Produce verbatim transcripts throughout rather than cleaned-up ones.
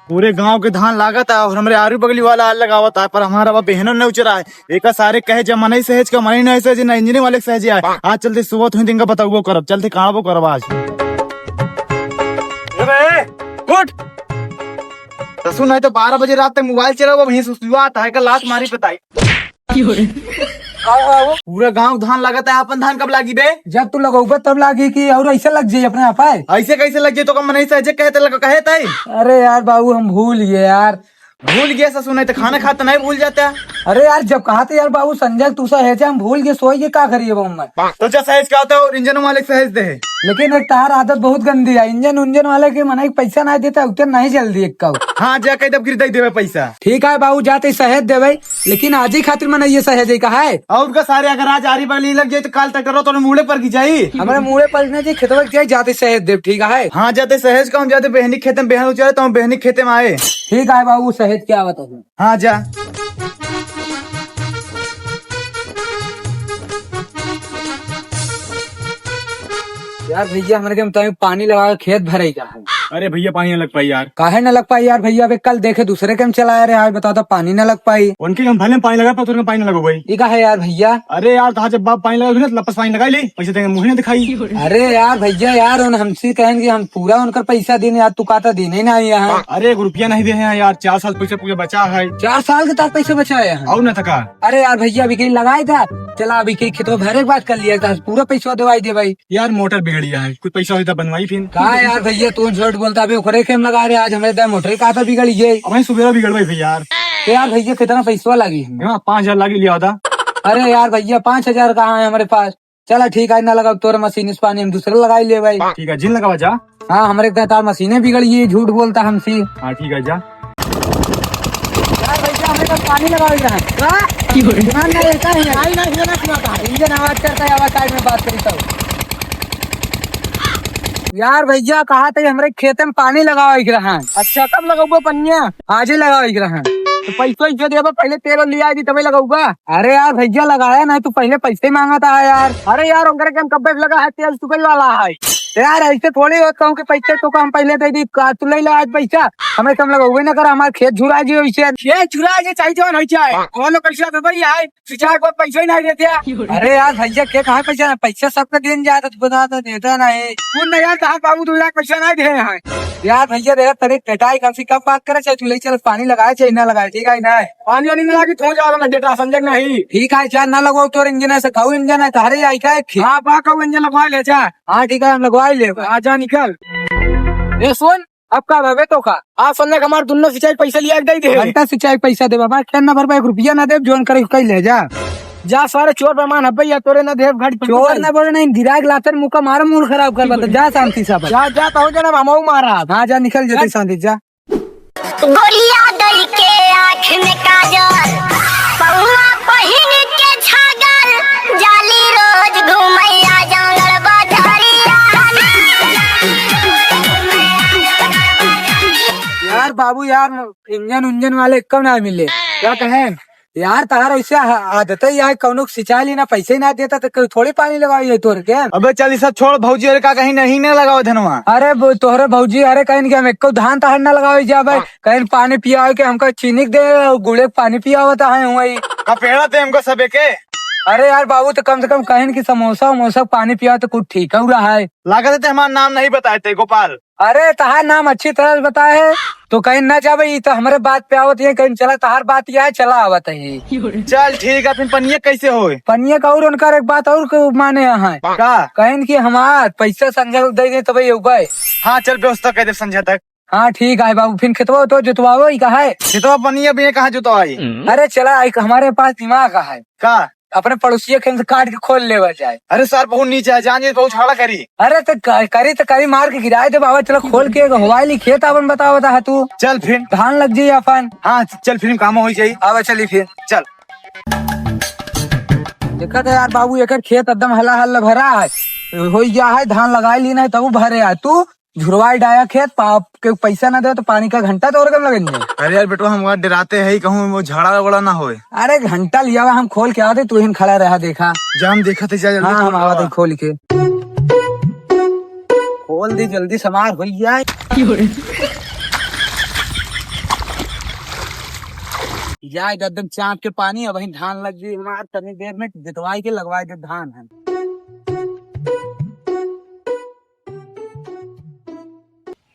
पूरे गांव के धान लागत है और हमरे आरू बगली वाला आल लगावत है, पर हमारा बा बहनों ने उचरा है। एका सारे कहे जब मनई सहेज का मनई नहीं सहेज, ना इंजन वाले सहेज आए। आज चलते सुबह तुम दिन का बताऊबो करब, चलते काढ़बो करब आज। ए बे, उठ। ससुर नहीं तो बारह बजे रात तक मोबाइल चलाओ, वहीं सुसुआ आता है, कल लात मारी बताई। पूरा गांव धान लागत है, अपन धान कब लागी बे? जब तू लगौबे तब लागी कि और ऐसे लग जाई अपने आप है? ऐसे कैसे लग जाई? तो कम नहीं सहेजे कहे ते लग, कहे तई? अरे यार बाबू, हम भूल गए यार। भूल गए ससुर, नहीं तो खाना खाते नहीं भूल जाता। अरे यार, जब कहा थे यार बाबू संजय तू सहेजे, हम भूल गए, सोई के का करिए बाबू मैं? तो जा सहेज का होता है और इंजन वाले के सहेज दे। लेकिन एक तार आदत बहुत गंदी है, इंजन उंजन वाले के मने पैसा ना देता, उतने नहीं जल्दी एक का। हाँ, जा कह दब गिर दे देवे पैसा। ठीक है बाबू, जाते सहेज देवे। लेकिन आज ही खातिर मनई सहेज ही का है। और का सारे, अगर आज आरी बाली लग जाए तो काल ट्रैक्टर तो मुड़े पर की जाई। हमारे मुड़े पर ना जी, खेतवा के जाई, जाते सहेज देव, ठीक है। हाँ, जाते सहेज का हम जाते बेहनी खेते में बेहन उचारे तो हम बेहनी खेते में आए। ठीक है बाबू, सहेज क्या बता। हाँ, जा। यार भैया, हमरे के मुताबिक पानी लगा के खेत भरे का है। अरे भैया, पानी ना लग पाई यार। काहे ना लग पाई यार भैया? अबे कल देखे दूसरे के हम चलाए रहे, आज बताओ तो पानी ना लग पाई। उनके हम भले पानी लगा, पर तुरंत पानी ना लगो भाई। ई का है यार भैया? अरे यार, कहा जब बाप पानी लगा ना, लपस पानी लगा ली, पैसे देंगे, मुँह ना दिखाई। अरे यार भैया, यार उन हमसे कहन कि हम पूरा उनकर पैसा देने, यार तू कहता देने ही ना आई यहाँ। अरे एक रुपया नहीं दे हैं यार, चार साल पैसे पूरे बचा है। चार साल के तक पैसे बचा है? और ना थका। अरे यार भैया, अभी कहीं लगाए था, चला अभी कहीं खेतवा भरे के बात कर लिया था, पूरा पैसा दवाई दे भाई। यार मोटर बिगड़ गया है, कुछ पैसा होता बनवाई फिर। का यार भैया, तू झूठ बोलता, अभी ओकरे के हम लगा रहे, आज हमरे दे मोटर का तो बिगड़ गई। अब सुबेरा बिगड़ गई भैया यार। तो यार भैया, कितना पैसा लागी है? हाँ, पाँच हजार लागी लिया था। अरे यार भैया, पाँच हजार कहाँ है हमारे पास? चला ठीक है, ना लगाओ तोर मशीन इस पानी, हम दूसरे लगाई ले भाई। ठीक है, जिन लगावा जा। हाँ, हमरे एक तार मशीनें बिगड़ गई, झूठ बोलता हमसे। हाँ, ठीक है, जा। यार भैया, हमरे का पानी लगावे के रहा। का? की हो रही? सुना ना, ये का है? नहीं, नहीं, ये ना सुनाता है। इंजन आवाज करता है, आवाज साइड में बात करी तो। यार भैया, कहा थे हमरे खेते में पानी लगावे के रहा। अच्छा, कब लगौबो पनिया? आज ही लगावे के रहा। तो पैसो इज्जत देबो, पहले तेल लिया दी, तबे लगौबा। अरे यार भैया, लगाया नहीं, तू पहले पैसे मांगता है यार। अरे यार, ओकरे के हम कब्बे से लगा है, तेल चुकल वाला है। तो यार, ऐसे थोड़ी होता हूँ कि पैसे तो हम पहले दे दी, का तू ले ला आज पैसा, हमें कम लगौबे ना कर, हमारे खेत झुरा जी वैसे। खेत झुरा जी चाहे जवन हो जाए, कौनो पैसा तो भाई आए, सिंचाई को पैसा ही नहीं देते। अरे यार भैया, के कहाँ पैसा, पैसा सबके दिन जाता, तू बता तो देता नहीं। तू नहीं यार, कहाँ बाबू दो लाख पैसा नहीं दे हैं। यार भैया, देखा तेरे कटाई कम से कम बात करे, चाहे तू ले चल, पानी लगाए चाहे ना लगाए, ठीक है ना? पानी वानी मिला के थोड़ा ज्यादा ना देता, समझे कि नहीं? ठीक है, जा ना लगवाओ, तोर इंजन है, से खाऊ इंजन है, तारे आई का एक? हाँ, बा खाऊ इंजन लगवा ले जा। हाँ, ठीक है, हम लगवा ही लेबा। हाँ, जा निकल। ए, सुन, अब का भावे तो का? आज सुनने का हमार दुन्नो सिंचाई पैसा लिया के दे दे। घंटा सिंचाई पैसा देबा, हमार खेत ना भरबा, एक रुपया ना देब, जोन करे कई ले जा। जा सारे चोर बेमान हब्बे या तोरे ना देब घड़ी पर चोर ना बोले नहीं, गिराक लातर मुका मारा, मूड खराब कर बता, जा शांति से अपन। जा, जा, तो हो जाना, हम मारा। हाँ, जा, निकल जाते जा। शांति, जा। गोरिया दई के आँख में काजल, पौआ पहिन के छागल, जाली रोज घुमैया जंगल बजरिया। यार बाबू यार, इंजन उंजन वाले कब ना मिले, क्या कहें? यार, तहार वैसे आ-, आदत है यार, कौनो सिंचाई लेना, पैसे ही ना देता, तो कोई थोड़ी पानी लगाई है तोर के। अबे चल, ये सब छोड़, भौजी, अरे का कहीं नहीं ना लगाओ धनवा? अरे वो तोहरे भौजी, अरे कहीं कि हम एको धान तहार ना लगावे जाबे, कहीं पानी पियावे के हमका चीनी के दे, गुड़े के पानी पियावता है वही। का पेड़ा ते हमको सबे के? अरे यार बाबू, तो कम से कम कहीं कि समोसा वमोसा पानी पिया तो कुछ ठीक हो रहा है। लागत है ते हमार नाम नहीं बताए ते, गोपाल। अरे, तहार नाम अच्छी तरह से बताए है, तो कहीं ना जाबे, ई तो हमरे बात पे आवत है, कहीं चला, तहार बात यह है, चला आवत है। चल, ठीक है, फिर पनिया कैसे होए? पनिया का और उनका एक बात और को माने यहाँ। का? कहीं कि हमार पैसा संजय दे दे, तबे ये उपाय। हाँ, चल, व्यवस्था कर दे संजय तक। हाँ, ठीक है बाबू, फिर खेतवा तो जोतवाओ, ई का है? खेतवा पनिया भी कहाँ जोतवाई? अरे, चला, एक हमारे पास दिमाग है। का? अपने पड़ोसिया खेत से काट के खोल लेवा जाए। अरे सर, बहुत नीचे है, जान जे बहुत झगड़ा करी। अरे तो क-, करी तो करी, मार के गिराए दे बाबा, चलो खोल के एगो हवाई ली खेत अपन बताओ बता तू। चल फिर। धान लग जाई अपन। हाँ, चल फिर काम हो जाई। आवा चली फिर। चल। देखा था यार बाबू, एकर खेत एकदम हला हल भरा है, हो गया है, धान लगाई ली ना तब भरे है तू। झुरवाई डाया खेत, पाप के पैसा ना दे तो पानी का घंटा तोर कम लगेंगे। अरे यार बेटवा, हम वहाँ डराते हैं, कहूँ वो झगड़ा वगड़ा ना होए। अरे घंटा लिया हुआ, हम खोल के आते, तू ही खड़ा रहा, देखा। जा हम देखा थे, जा जल्दी हाँ, खोल हम आवा आवा। थे खोल के। खोल दे जल्दी, समार हो जाए। जाए एकदम चाप के पानी, अबहीं धान लग गई हमार, तनी देर में जोतवाई के लगवाई दे धान हम।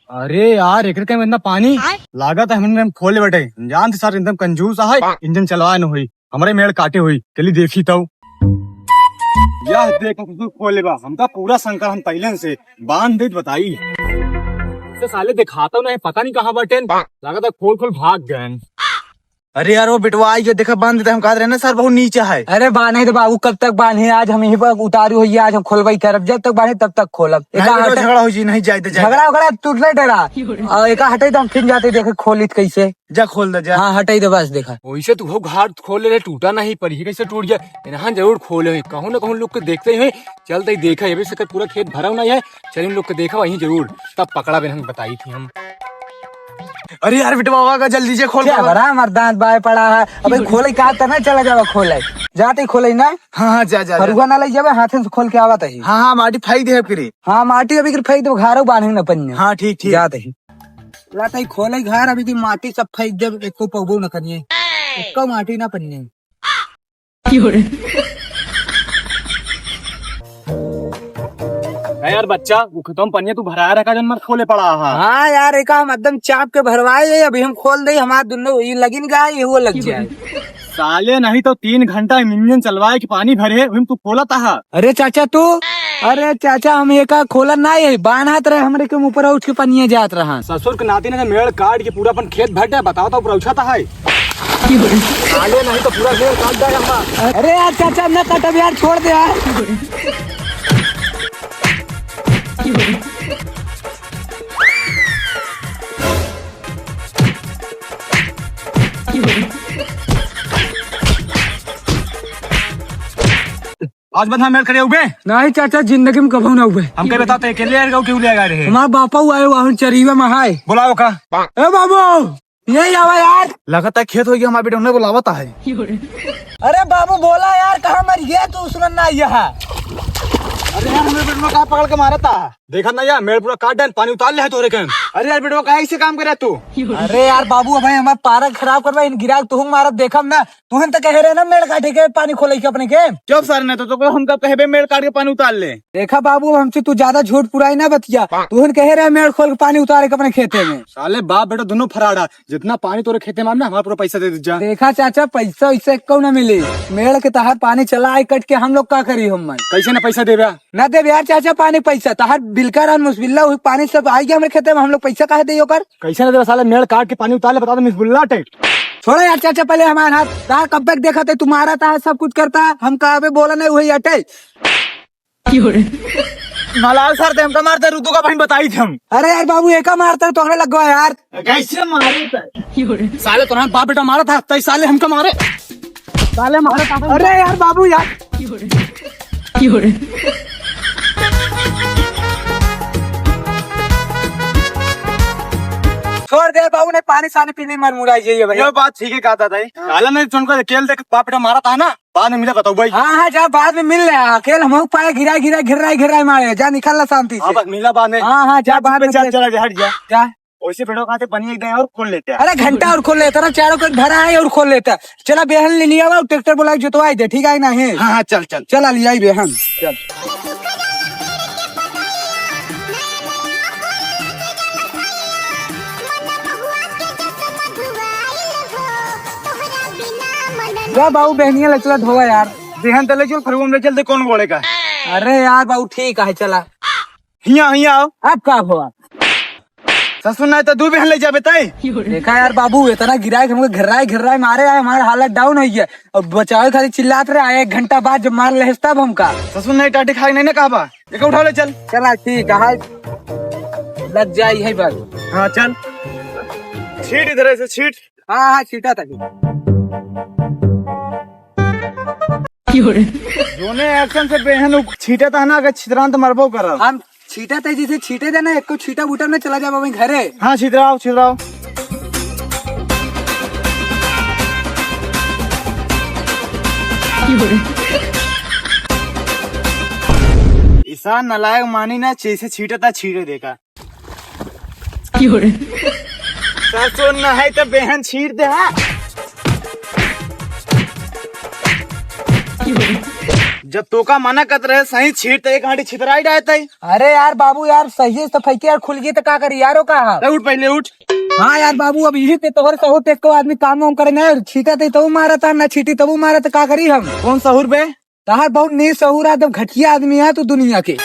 अरे यार, एकरे के में इतना पानी? लागत है हमने हम खोले बटे। जानते सर, एकदम कंजूस है, इंजन चलवाए न होई, हमरे मेड़ काटे होई। चली देखी तउ। यह देख, तू खोले बा, हमका पूरा शंका हम पहले से बांध देत बताई। तो साले दिखाता नहीं, पता नहीं कहाँ बटेन, लागत है खोल खोल भाग गए। अरे यार, वो बिटवा आई जो देखा बांध देते, हम कहत रहे ना सर, बहुत नीचे है। अरे बांधे तो बाबू, कब तक बांधे? आज हम यहीं पर उतारू होइए, आज हम खोलबई करब, जब तक बांधे तब तक खोलब। नहीं एका बेटवा, हटे। झगड़ा हो जी, नहीं जाए दे, जाए। झगड़ा उगड़ा टूटले डरा। और एका हटे तो हम फिर जाते देखे खोलित कैसे। जा खोल दे, जा। हाँ, हटाई दे बस, देखा। वैसे तू हो घाट खोल ले, टूटा नहीं, पर ये कैसे टूट गया? इन्हां जरूर खोले हैं, कहूँ ना कहूँ लोग के देखते ही हैं। चलते ही देखा, ये भी सके पूरा खेत भरा हुआ नहीं है। चल, इन लोग के देखा वहीं जरूर, तब पकड़ा बिना बताई थी हम। अरे यार, बिटवा का जल्दी से खोल, क्या खोल। बड़ा मर्दान बाय पड़ा है। अबे खोले का, तब ना चला जावा खोले। जाते ही खोले ना। हाँ, हाँ, जा, जा, जा। फरुआ ना ले जावे, हाथन से खोल के आवत है। हाँ, हाँ, माटी फाई दे फिर। हाँ, माटी अभी फिर फेंक दो, घारो बांधे न पन्ने। हाँ, ठीक, ठीक। जाते ही। लाते ही खोले घर, अभी की माटी सब फेंक देब, एको पौबो न करिए, एको माटी ना पन्ने। ए यार बच्चा, वो खतम पनिया तू भरा रखा, जन मत खोले पड़ा हा। हाँ यार, एका हम एकदम चाप के भरवाए है, अभी हम खोल दे, हमार दुनो ये लगिन गा, ये वो लग जाए। साले, नहीं तो तीन घंटा इंजन चलवाए के पानी भरे, वही तू खोलत हा। अरे चाचा तू, अरे चाचा, हम एका खोलन ना है, बान्हत रहे हमरे के ऊपर उठ के पनिया जात रहा। ससुर के नाती ने मेड़ काट के पूरा अपन खेत भर दे, बताओ तो पूरा उछाता है। साले, नहीं तो पूरा मेड़ काट देगा हमारा। अरे यार चाचा, न काटब यार, छोड़ दे यार। आज बाद हम मेल करे हुए? नहीं चाचा, जिंदगी में कभू ना हुए। हमके बताओ तो अकेले आए रहो, क्यों ले आ रहे? हमार बापा आए, वहाँ चरीवा में है। बुलाओ का? ए बाबू, यही आवा यार। लगता है खेत हो गया, हमारे बेटे उन्हें बुलावता है। अरे बाबू बोला यार, कहाँ मर गया तू? सुनन ना आया है। अरे यार, हमारे बेटे में कहाँ पकड़ के मारा था? देखा ना यार, मेड़ पूरा काट डाल, पानी उतार ले है तोरे के। अरे यार बेटवा, काहे ऐसे काम करे तू? अरे यार बाबू, अब भाई हमार पारा खराब करबा, इन गिराक तुहूँ मारत देखब ना। तुहन त कहे रहे ना मेड़ काटे के, पानी खोले के अपने के। चुप सारे, ना तो, तो हम कब कहबे मेड़ काट के पानी उतार ले। देखा बाबू, हमसे तू ज्यादा झूठ पुराई ना बतिया। तुहन कहे रहे मेड़ खोल के पानी उतारे के अपने खेते में। साले बाप बेटा दोनों फराड है। जितना पानी तोरे खेते में आवे ना, हमारा पूरा पैसा दे दीजा। देखा चाचा, पैसा वैसा एको ना मिली। मेड़ के तहत पानी चला आई कट के, हम लोग का करी हम मन? कैसे ना पैसा देबे? ना देबे यार चाचा पानी पैसा, तहार बिलका रहन मुसबिल्ला हुई, पानी सब आई गया हमरे खेते में, हम लोग पैसा काहे देई ओकर? कैसे ना देबे साले, मेड़ काट के पानी उतार ले, बता दे मिसबुल्ला टाइप। छोड़ो यार चाचा, पहले हमार हाथ, तहार कब तक देखा थे, तुम्हारा तहार सब कुछ करता, हम कहा बे बोला नहीं हुई अटे। नालायक सर, ते हमका मारते, रुदू का बहन बताई थे हम। अरे यार बाबू, एका मारते तो हमें लग गया यार। कैसे मारे थे? साले तुम्हारा बाप बेटा मारा था, तई साले हमका मारे। साले मारा था। अरे यार बाबू यार। छोड़ दे बाबू, ने पानी सानी पीने मर मुराई जाइए भैया। ये बात ठीक है कहा था भाई। साला नहीं तुमको अकेले देख बाप बेटा मारा था ना। बाद में मिला बताओ भाई। हाँ, हाँ, जा बाद में मिल ले। अकेल हम पाए घिरा, घिरा, घिरा, घिरा मारे। जा निकल ला शांति से। हाँ, बस मिला बाद में। हाँ, हाँ, जा जा बाद में चल, मिल। चला जा, हट जा। जा। वैसे बेटो खाते पानी एक दाएं और खोल लेते हैं। अरे घंटा और खोल लेता ना, चारों को भरा है और खोल लेता। चला बेहन ले लिया हुआ, ट्रैक्टर बुला के जोतवाई दे, ठीक है ना है? हाँ, हाँ, चल, चल। चला लिया ही बेहन। चल। जा बाबू, बहनिया लचला धोवा यार। बिहान तले चल, फरुआ में ले चल दे, कौन गोड़े का? अरे यार बाबू, ठीक है, चला। हिया, हिया आओ। अब का हुआ? ससुर नहीं तो दू बहन ले जाबे तय। देखा यार बाबू, इतना गिराए के हमको घिर्राए, घिर्राए मारे आए, हमारा हालत डाउन हो गया। अब बचावे खातिर चिल्लात रहे, आए एक घंटा बाद जब मार लेस तब हमका। ससुर नहीं टाटी खाए नहीं ना कहबा। एक उठा ले चल। चला ठीक है, हाय। लग जाई है बस। हाँ चल। छीट इधर से छीट। हाँ, हाँ, छीटा था। जोने एक्शन से बेहन उ छीटा था ना, अगर छितरान तो मरबो करब। हम छीटा था, जिसे छीटे देना, एक को छीटा बूटा में चला जाबा वहीं घरे। हाँ, छितराओ, छितराओ। ईसान नालायक मानी ना, जैसे छीटा था, छीटे देखा। ससुर न है तो बेहन छीट दे, हाँ। जब तोका मना करत रहे सही छीट, त एक हांडी छितराई डायत है। अरे यार बाबू यार, सही से फैके यार खुल गई त का करी यारो का? ले उठ, पहले उठ। हाँ यार बाबू, अब यही ते तोहर सहूर ते को आदमी काम वाम करे ना, छीटा ते तबू मारत है, ना छीटी तबू मारत, का करी हम? कौन सहूर बे? तहार बहुत नीच सहूर है, एकदम घटिया आदमी है तू दुनिया के।